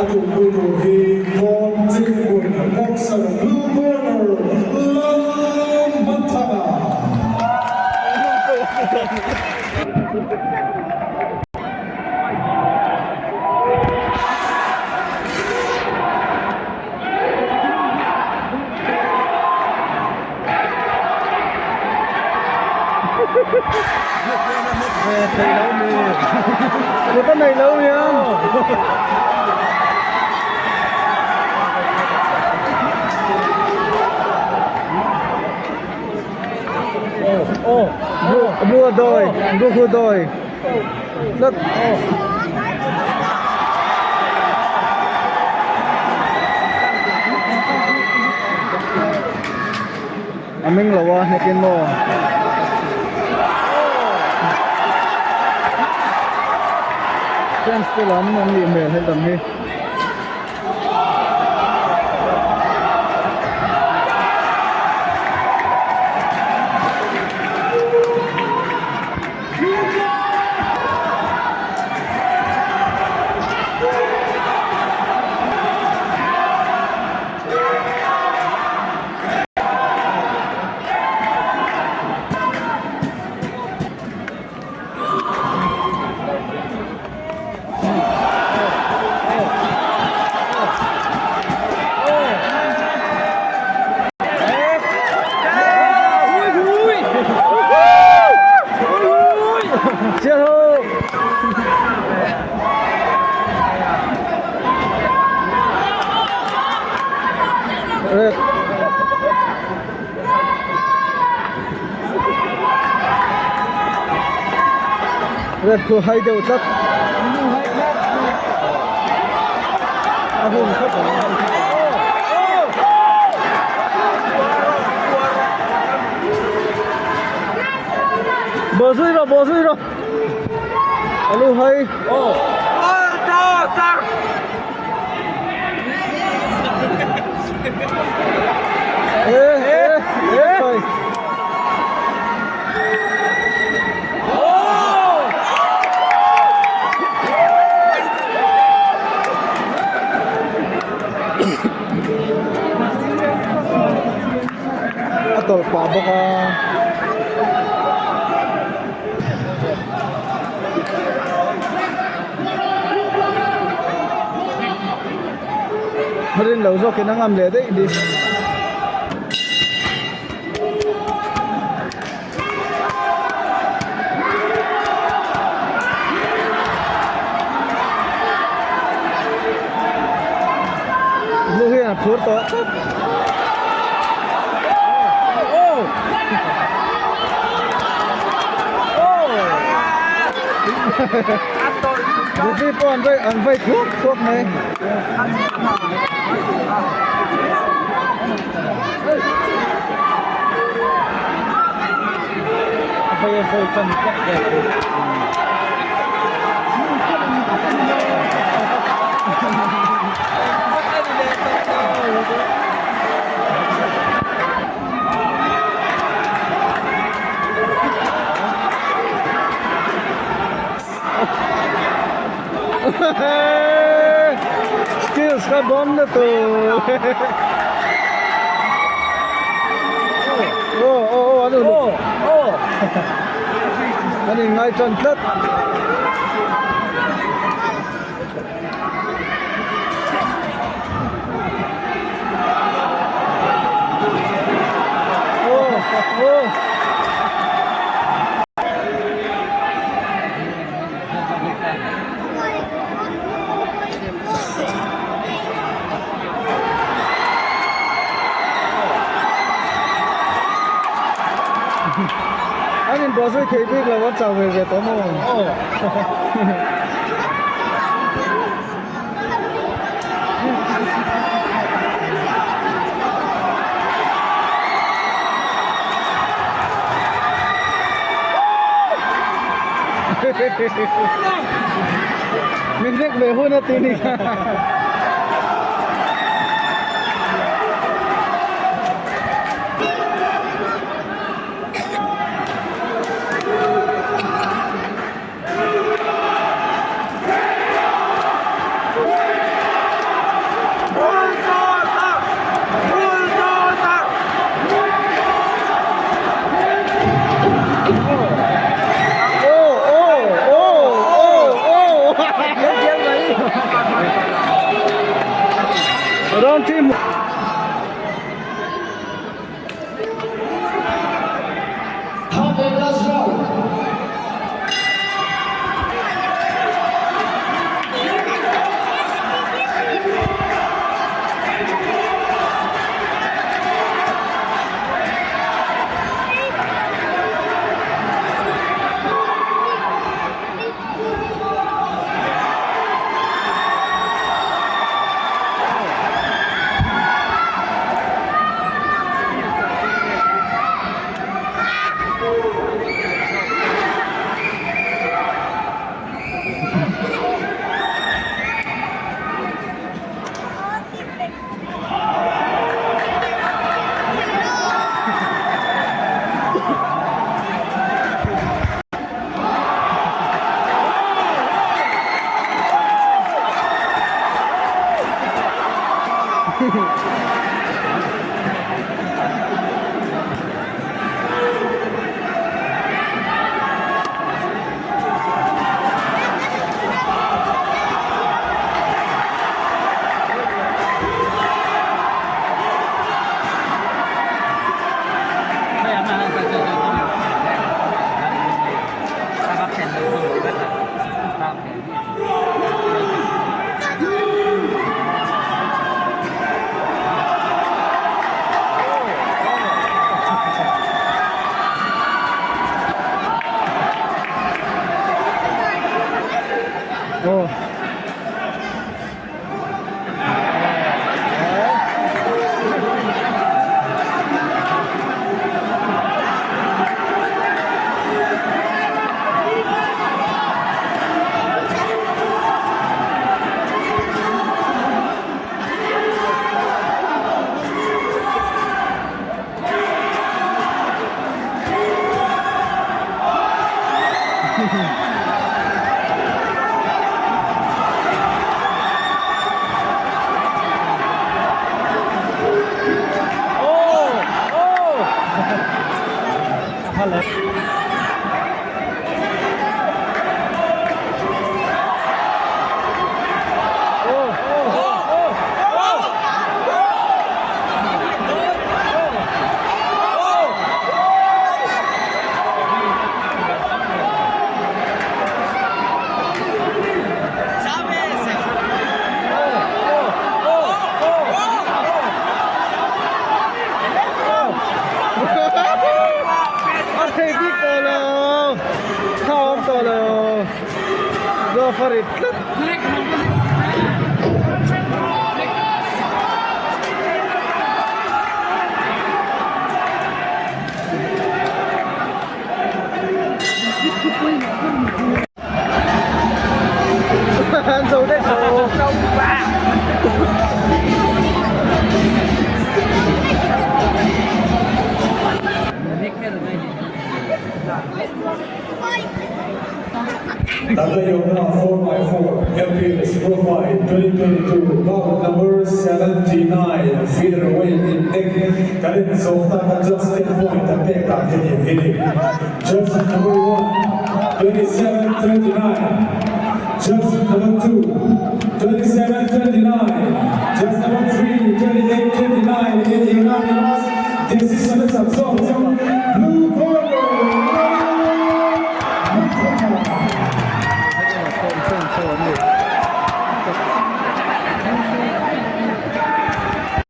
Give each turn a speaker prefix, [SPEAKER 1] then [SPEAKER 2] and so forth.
[SPEAKER 1] tumpu tur hi Dawn Chingmun Boxer Blue Corner Lalhmanthanga.
[SPEAKER 2] Ka nei lo nia. Blue dawi, blue dawi. Tlat. A meng lo a hnekin maw. Fans te lam an nih hmel helam hi. Red khu hai deuh tlat a hun khawp ang. Bawh zui rawh bawh zui rawh a lu hai. A tawlh pah bawk a. Rin lo zawkin a ngam leh daih ni. Lu hian a phur tawh tlat. Referee pawh an vei an vei thuak thuak mai. Skills kha bawm na tur. Aw aw aw an uluk. An inngai tan tlat. An inbuah zui thei bik lo an chau ve ve tawh maw? Min nek ve hun a ti ni kha. Round 3 hmu.
[SPEAKER 3] Third and last round.
[SPEAKER 2] Aw. A thei bik tawh lo, thla awm tawh lo, glove a rit tlat. An zo daih tawh.
[SPEAKER 1] Tata Yoga 4x4 LPS Profile 2022 bout number 79 featherweight in neck kan in zawh tak a just 10 point a pek ah hian in hi ni. Just number 1 27 39 Just number 2.